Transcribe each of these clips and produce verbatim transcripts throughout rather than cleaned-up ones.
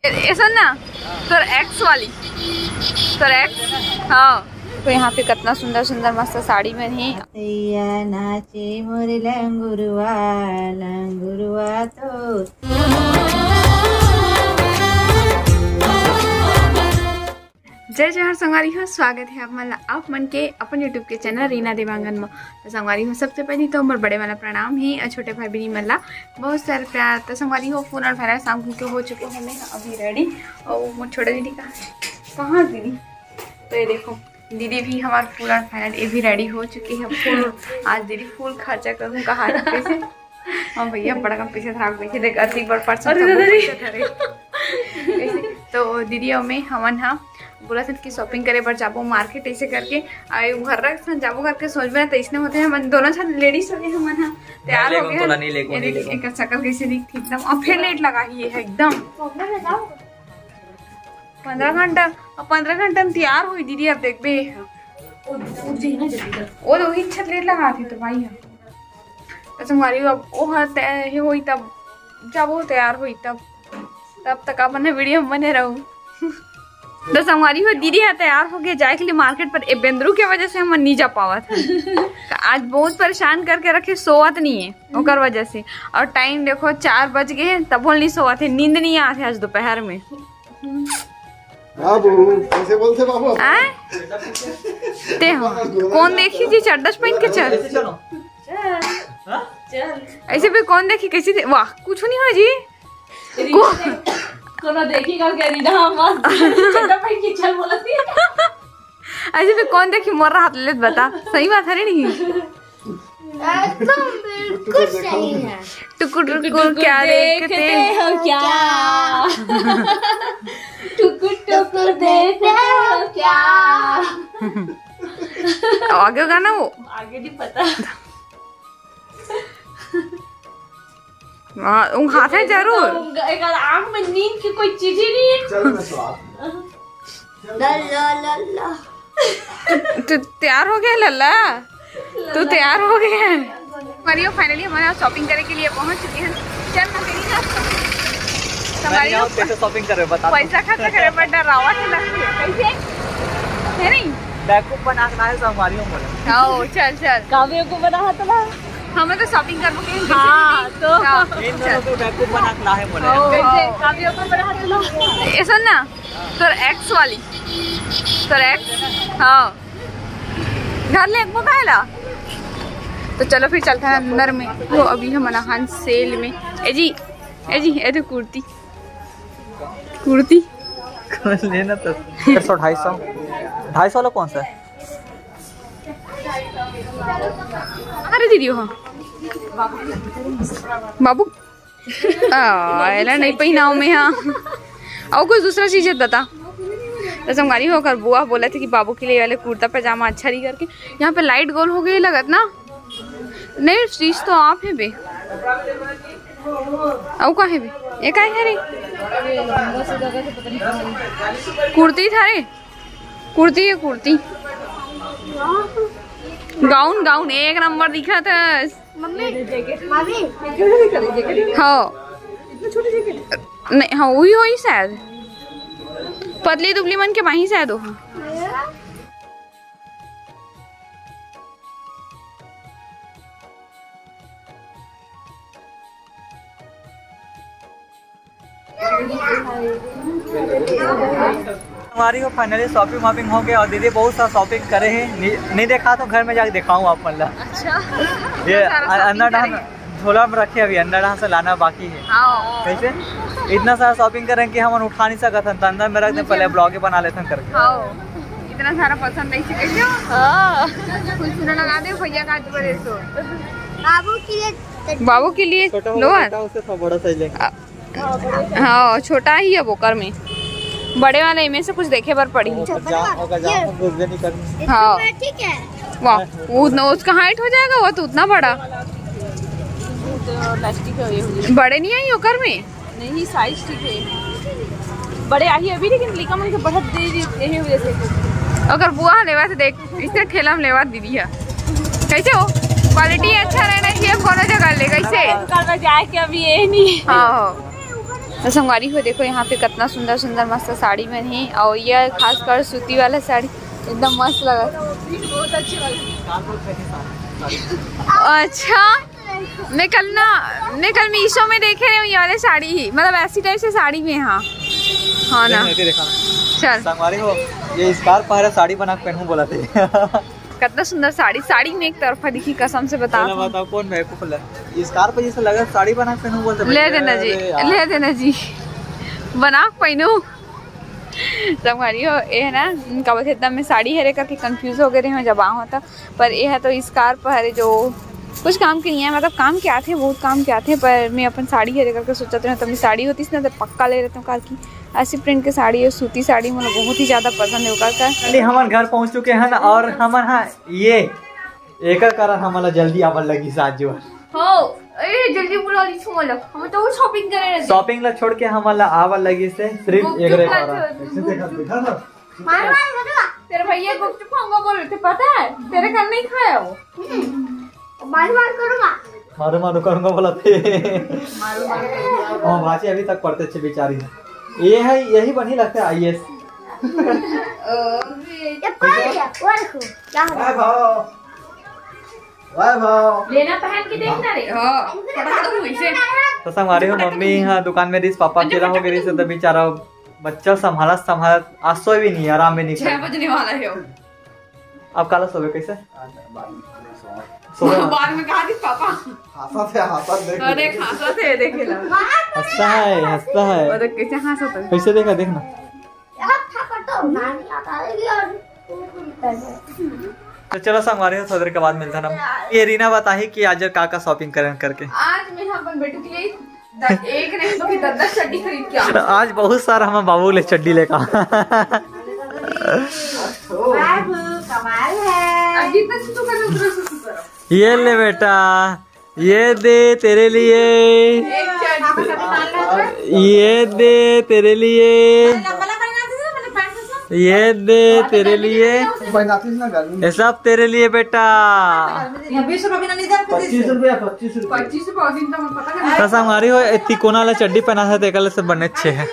ए, ए, सुन ना, तोर एक्स वाली, तोर एक्स। हाँ, तो यहाँ पे कितना सुंदर सुंदर मस्त साड़ी मन हे। भैया नाचे मोर लंगुरवा, लंगुरवा तो। जय जोहार संगवारी हो, स्वागत है आप मन ला, आप मन के अपन YouTube के चैनल रीना देवांगन में। तो संगवारी हो, सबसे पहले तो मोर बड़े वाला प्रणाम हे और छोटे भाई बहनी मन ला बहुत सारे प्यार। तो संगवारी हो, फूल और फैला शाम के हो चुके हैं, मैं अभी रेडी। और मोर छोटा दीदी कहाँ, कहाँ दीदी? तो ये देखो, दीदी भी हमार फूल और फैला, ये भी रेडी हो चुकी है। फूल आज दीदी फुल खर्चा करूँ कहा पैसे। हाँ भैया, बड़ा कम पैसे धरा, पैसे देख, अति बड़ पर्स अरे दादा रे। पैसे धरे। ऐसे, तो दीदी और मैं हमन हा बोला था कि शॉपिंग करे बर जाबो मार्केट, ऐसे करके। आ, घर रख सन जाबो करके सोचबे ना, तो इसने होते हमन दोनों झन लेडीज हो गए, हमन हा तैयार मैं हो लेगो, गए तोला हन। नहीं लेगो, ये नहीं देख, लेगो। एकर शकल कैसे दिखथे एकदम, और फिर लेट लगा ही है एकदम। पंद्रह घंटा, अब पंद्रह घंटा में तैयार हुई दीदी, अब देखबे। वो तो वही छत लेट लगा थी तो भाई है। तो संगवारी हो, अब वो हा तय-, ये होई तब, जब वो तैयार होई तब, तब तक अपन वीडियो में बने रहू। तो संगवारी हो, दीदी हा तैयार हो गए जाए के लिए मार्केट, पर ए बेंदरू के वजह से हम नहीं जा पावत है। तो आज बहुत परेशान करके रखे, सोवत नहीं है ओकर वजह से। और टाइम देखो, चार बज गए हैं, तब वो नहीं सोवत है, नींद नहीं आत है आज दोपहर में। बाबू, कैसे बोलते बाबू? आय? ते हो। कौन देखी जी, चड्डस पहन के चल। ऐसे भी कौन देखी, कैसे दे-, वाह, कुछ नहीं हो जी। को-, कोनो देखी का कह रही ना, मस्त चड्डा पहन के चल बोला थी। ऐसे भी कौन देखी, मोर हाथ ले बता, सही बात है रे नहीं? एकदम बिल्कुल सही है। टुकुर टुकुर क्या देखते हो क्या? टुकुर टुकुर देखते हो क्या? आगे होगा ना वो। आगे नहीं पता। हाँ, वो हाथ है जरूर। एक आंख में नींद की कोई चीज ही नहीं है। चल, मैं तो आप। ला, ला, ला, ला। तू, तू तैयार हो गया लल्ला? तू तैयार हो गया? मारियो, finally हमारा शॉपिंग करने के लिए पहुंच चुके हैं। चल ना, मेरी ना। मैं नहीं आऊँ, पैसे शॉपिंग करे, बता दो। पैसा खर्च करे, पर डरावा के लगती है। कैसे? है नहीं? बेवकूफ बना के लाए संगवारी हो बोले। आओ, चल, चल। काव्य को बना हाथ ला। हमें तो शॉपिंग करने के लिए हाँ, तो हाँ, इन दोनों चल। को बेवकूफ बना के लाए बोले। ओ, कैसे? काव्य को बना हाथ ला। ये सुन ना, तोर एक्स वाली, तोर एक्स, हाँ। घर ले एक मोबाइल आ। तो चलो फिर चलते हैं अंदर में। वो अभी हम अनाहन सेल में। ए जी, ए जी, ए तो कुर्ती, कुर्ती। लेना तो डेढ़ सौ, ढाई सौ। ढाई सौ वाला कौन सा है? अरे दीदी, हाँ। बाबू। आ, एला नहीं पहनाओ मैं, हाँ। और कुछ दूसरा चीज है, बता। तो संगवारी हो, ओकर बुआ बोला थे कि बाबू के लिए वाले कुर्ता पजामा अच्छा नहीं करके। यहाँ पे लाइट गोल हो गई लगत ना। नहीं, चीज तो आप है बे। अउ का है बे? ये का है रे? कुर्ती था रे, कुर्ती है, कुर्ती। गाउन, गाउन एक नंबर दिखा था। Mummy, mummy. हाँ। नहीं, हाँ, वही, वही शायद। पतली दुबली मन के माही शायद हो। हमारी वो finally shopping वॉपिंग हो गया और दीदी बहुत सारा शॉपिंग करे हैं। नहीं, नहीं देखा तो घर में जाके दिखाऊँ आप, मतलब। अच्छा। ये इतना सारा शॉपिंग अंदर करे डाल हैं। झोला में रखे, अभी अंदर डाल से लाना बाकी है। हाँ। कैसे? इतना सारा शॉपिंग करें कि हम उठा नहीं सकत हन, तो अंदर में रख दे, पहले ब्लॉग ही बना लेते हैं करके। हाँ। इतना सारा पसंद नहीं से कैसे हो? हाँ। कुछ सुना लगा दे भैया का आज बड़े सो। बाबू के लिए बाबू के लिए छोटा वाला लोअर? बेटा, उससे थोड़ा बड़ा साइज लेंगे। आ, हाँ, छोटा ही है बोकर में। बड़े वाले में से कुछ देखे बर पड़ी। वो पजामा, वो पजामा में घुस भी नहीं करनी। हाँ। ठीक है। वाह, वो उतना, उसका हाइट हो जाएगा, वो तो उतना बड़ा। प्लास्टिक है ये। बड़े नहीं आई ओकर में? नहीं, साइज ठीक है। बड़े आही अभी, लेकिन लइका मन के बढ़त दे, दे, यही वजह से। अगर बुआ लेवा तो देख, इसने ठेला में लेवा दीदी है। कैसे हो? क्वालिटी अच्छा रहना चाहिए, कोनो जगह ले, कैसे? दुकान में जाए के अभी ये नहीं। हाँ, हाँ। तो संगवारी हो, देखो यहाँ पे कितना सुंदर सुंदर मस्त साड़ी मन हे, और ये खासकर सूती वाला साड़ी एकदम मस्त लगा। बहुत अच्छी वाली। अच्छा, मैं कल ना, मैं कल मीशो में देखे रहे हूँ ये वाले साड़ी ही, मतलब ऐसी टाइप से साड़ी में। हाँ, हाँ ना। देखा ना। चल। संगवारी हो, ये scarf पहरा साड़ी बना के पहनूं बोला थे। कितना सुंदर साड़ी, साड़ी में एक तरफा दिखी, कसम से बता। बताओ कौन बेवकूफ है, scarf पर जैसे लगा साड़ी बना के पहनूं बोलते। ले देना जी, ले देना जी, बना के पहनू। संगवारी हो, ये है ना, का बोलते, एकदम मैं साड़ी हरे करके कंफ्यूज हो गए रहे हूँ जब आऊँ तो। पर ये है तो scarf हरे, जो कुछ काम के नहीं है, मतलब काम के आते हैं, बहुत काम के आते हैं, पर मैं अपन साड़ी हरे करके सोचत रहे हूँ, तो मैं साड़ी होती ना तो पक्का ले रहता हूँ, काल की ऐसी प्रिंट के साड़ी और सूती साड़ी मतलब बहुत ही ज्यादा पसंद है ओकर का। चलिए, हमन घर पहुंच चुके हैं और हमन, हाँ, ये एकर कारण हमन ला जल्दी आवन लगी सात जुआ। हो, ए जल्दी बुला ली छो लग, हम तो शॉपिंग करे रहे। शॉपिंग ला छोड़ के हमन ला आवन लगी से सिर्फ गुपचुप एकरे ला कारण। छोड़, गुपचुप। मार मार करूँगा। तेरे भैया गुपचुप खाऊंगा बोल रहे थे, पता है? तेरे घर नहीं खाया वो। हम्म। मार मार करूँगा। मारो मारो करूँगा बोला थे। मारो मारो करूँगा। हाँ, भाजी अभी तक पढ़ते अच्छे बेचारी है। ये है, यही बनी लगता है आईएएस। ये पढ़ लिया, वो देखो, क्या हो रहा है? वाह भाव। वाह भाव। लेना पहन के देखना रे। हाँ, फटाफट हो इसे। तो संगवारी हो, मम्मी यहाँ दुकान में रहीस, पापा अकेला हो गए रहीस, तो बेचारा बच्चा संभालत संभालत आज सोए भी नहीं, आराम भी नहीं छह करे। बजने वाला है वो। अब काला सोवे कैसे? आज बाद में सोवे। सोवे। बाद में कहा थी पापा। हंसा थे, हंसा देख। अरे हंसा थे, देखे ना। हंसता है, हंसता है। और कैसे हंसा था? कैसे देखा, देखना। अब थप्पड़ तो नानी आता है और तो चलो संगवारी हो, थोड़ी देर के बाद मिलता ना। ये रीना बताही कि आज का का शॉपिंग करन करके। आज मैं अपन बेटू के लिए द-, एक नहीं बल्कि दस दस चड्डी खरीद के आ। आज बहुत सारा हम बाबू ले चड्डी लेका। बाबू, कमाल है। अब जितना से तू कर उतना से तू करो। ये ले बेटा, ये दे तेरे लिए, एक चड्डी। ये दे तेरे लिए, ये दे तेरे लिए, पहनाती ना गर्मी। ये सब तेरे लिए बेटा। ये बीस रुपए में नहीं जाते। पच्चीस रुपया, पच्चीस रुपया। पच्चीस रुपया और दिन तो हम पता नहीं। तो संगवारी हो, ए तिकोना वाला चड्डी पहना है, तेकर से बने अच्छे है।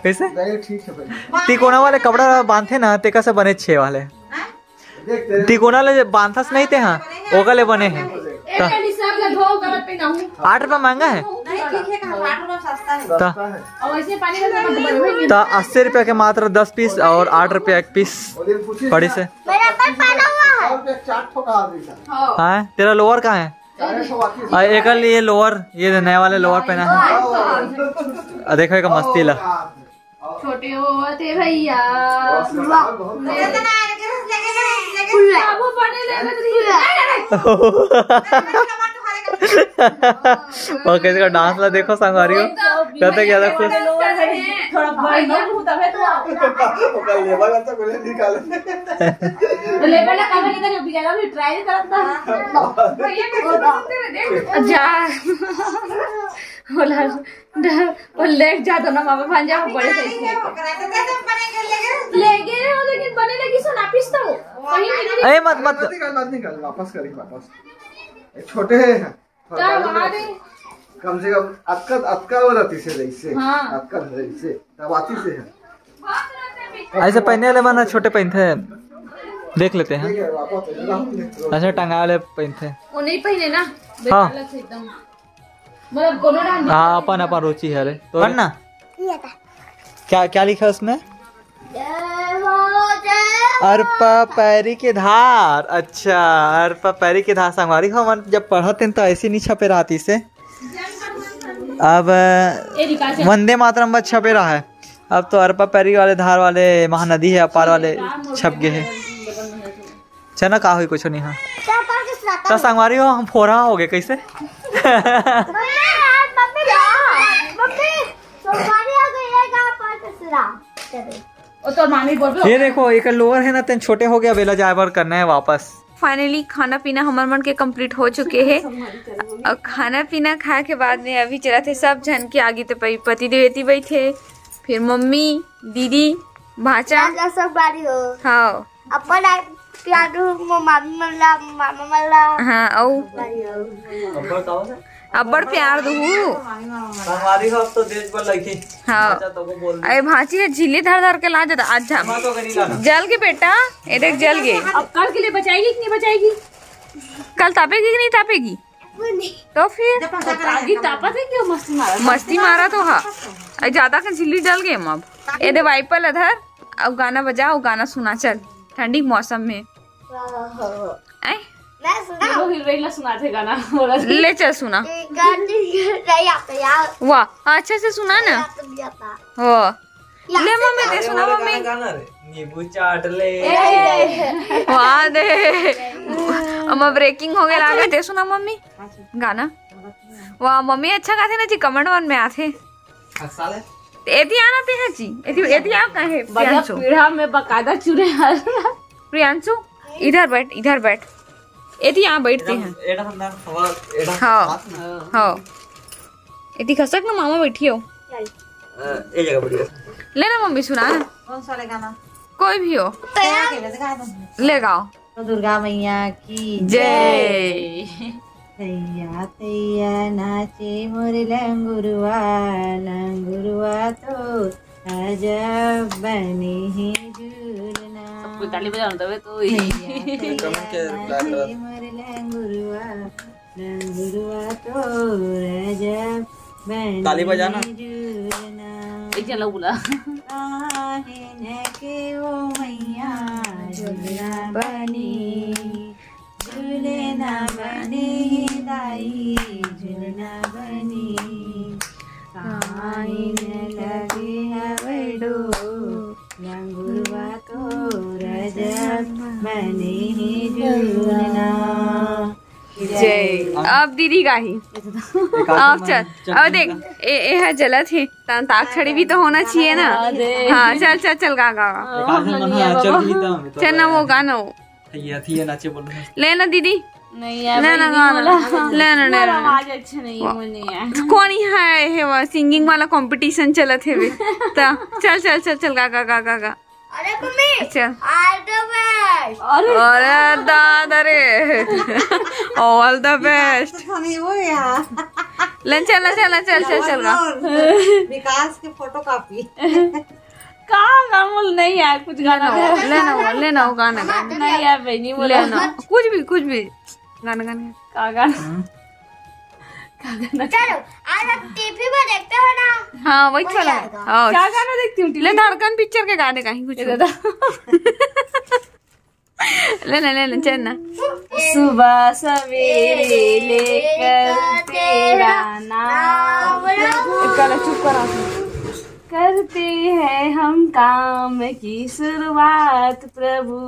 कैसे? नहीं, ठीक है भाई। तिकोना वाले कपड़ा बांधे ना, तेकर से बने अच्छे वाले। देख तेरे तिकोना ले बांधस नहीं ते, हाँ, ओकर ले बने हैं। एक तो चड्डी सब ला धो, गलत पहनाऊं। आठ रुपया महंगा है। नहीं, ठीक है, कहाँ, आठ रुपया सस्ता है। तो सस्ता है। और वैसे पानी का तो मत भरो। तो अस्सी रुपया के मात्र दस पीस और आठ रुपया एक पीस और ये पूछिस पड़ी ना, से। मेरा पर पहना हुआ है। सौ रुपया चार ठो का आ गई था। हाँ। हाँ, तेरा लोअर कहाँ है? चार सौ आती है। और एक लिए लोअर, ये नए वाले लोअर पहना है। हाँ, हाँ। और देखो एक मस्ती ला। हाँ। छोटे होते भैया। बहुत मजा आया, बहुत मजा आया। बाबू बड़े लेगत रही। और कैसे का डांस ला देखो संगवारी हो। एकदम कहते क्या था खुश। थोड़ा बड़ा हो तबे तो ओकर लेवल अच्छा बोले निकाले। तो लेवल का कभी नहीं करी, अभी ज्यादा भी ट्राई करता। भैया कैसे पसंद है, देख। जा। बोला। वो लेके जा दो ना, मामा भांजा, वो बड़े साइज के। ले गए हो, लेकिन बने लगी सो ना पीस तो। कहीं नहीं। अरे मत, मत। मत निकाल, मत निकाल, वापस करी, वापस। ये छोटे हैं। क्या वहाँ दे? कम से कम अतका, अतका वो रहती से रही से। हाँ। अतका रही से, तब आती से है। ऐसे पहने वाले बना, छोटे पहनते हैं, देख लेते हैं। ठीक है, वापस ले लो। ऐसे टंगा वाले पहनते हैं। वो नहीं पहने ना, हाँ। बेचारा से एकदम। मतलब कोनो डाल दे। हाँ, अपन, अपन रुचि है रे। तो पढ़ना। ये था। क्या, क्या लिखा है उसमें? जय हो, जय हो। अरपा पैरी के धार। अच्छा, अरपा पैरी के धार संगवारी हो, हमन जब पढ़त हन तो ऐसे नहीं छपे रहती से। अब ए, रिका से। वंदे मातरम बस छपे रहा है। अब तो अरपा पैरी वाले धार वाले महानदी है, अपार वाले छप गए हैं। चना का होई, कुछ नहीं। हाँ, तो संगवारी हो, हम फोरहा हो गए। कैसे? मम्मी, आज मम्मी, मम्मी, संगवारी हो गई है, का पर कसरा। चलो। ओ, तोर मामी बोल रहे हो? ये देखो, एक लोअर है ना, तेन छोटे हो गया, बेला जाए बर करना है वापस। फाइनली खाना पीना हमर मन के कंप्लीट हो चुके हे। और खाना पीना खाए के बाद में अभी चलत हे सब झन के आगे, तो पति देव एती बैठे, फिर मम्मी, दीदी, भांचा। राजा संगवारी हो। हाँ। अपन आ-, प्यारू मो मामी मन ला, मामा मन ला। हाँ, अउ संगवारी हो। अब्बड़ प्यार दुहू। संगवारी हो, अब तो देश बर लगी। हाँ। अच्छा, तो वो बोल दे। अरे भांची ह झिल्ली धर धर के ला जाता। अच्छा, मैं तो कहीं लाना। जल गे बेटा, ये देख जल गे। अब कल के लिए बचाएगी कि नहीं बचाएगी? कल तापेगी कि नहीं तापेगी? तो फिर आगी तापत है कि वो मस्ती मारा? मस्ती मारा तो हा। अरे ज्यादा के झिल्ली जल गे अब। ये दे वाइपर ला धर, अब गाना बजा, वो गाना सुना चल ठंडी के मौसम में। ऐ? मैं सुना वो हीरोइन ला सुनाते गाना बोला। ले चल सुना। गाड़ी नहीं आता यार। वाह, अच्छे से सुना ना। याद नहीं आता। हो। याद ले से मम्मी, दे सुना वाला मम्मी। गाना, गाना रे, नींबू चाट ले। वाह दे। अम्मा ब्रेकिंग हो गया लागे, दे सुना मम्मी। गाना। वाह मम्मी, अच्छा गाथे ना जी, कमेंट वन में आथे। हंसा ले। एती आना ते है जी। एती एती आप कहे बढ़िया प्रियांशु। पीढ़ा में बकायदा चुरे हर। प्रियांशु, इधर बैठ, इधर बैठ। एती यहाँ बैठते हैं। एडा ना हवा, एडा हाँ। हाँ। हाँ। एती खसक ना मामा बैठी हो। ए जगह बढ़िया। ले ना मम्मी सुना ना। कौन सा ले गाना? कोई भी हो। क्या के ले गा दो। ले गाओ। तो दुर्गा मैया की जय। तैया तैया नाचे मोर लंगुरुआ, लंगुरुआ तो अजब बने है झूलना। कोई ताली बजाओ तबे तो ही। तैया तैया नाचे मोर लंगुरुआ, लंगुरुआ तो अजब बने ताली बजाना। झूलना। एक जन लोग बोला। काहे न के ओ मैया झूलना बनी, झूलना बनी दाई, झूलना बनी। काहे न लगे हवे डो, लंगुरवा तो रजब बने ही झूलना। जय। अब दीदी गाही। अब चल, अब देख, ए ए है जलत है, ताकछड़ी भी तो होना चाहिए ना। हाँ, चल चल चल, गा गा गा। चल ना, वो गाना हो। थैया थैया नाचे बोल रहे हैं। ले ना दीदी, नहीं यार, ले ना गाना, ले ना, ले ना। आवाज अच्छा नहीं है, मुझे नहीं आया। कौन है, है वो सिंगिंग वाला कंपटीशन चलत है बे। ता, चल चल चल चल, गा गा गा गा गा। अरे मम्मी, चल। All the best. अरे दादा रे, ऑल द बेस्ट। वो यार ले चल चल चल चल चल गा। विकास के फोटो कॉपी। का गामुल नहीं यार, कुछ गाना ले ना वो, ले ना वो गाना गा। नहीं यार बहनी, बोले ले ना, कुछ भी, कुछ भी गाना गाने। का गाना? का गाना? चलो, आज आप टीवी में देखते हो ना। हाँ, वही वाला। हाँ। क्या गाना देखती हूँ ले टीवी? धड़कन पिक्चर के गाने कहीं कुछ। ये दादा। ले ना, ले ना, चल ना। सुबह सवेरे लेकर तेरा नाम चलो चुप करो। करते हैं हम काम की शुरुआत प्रभु।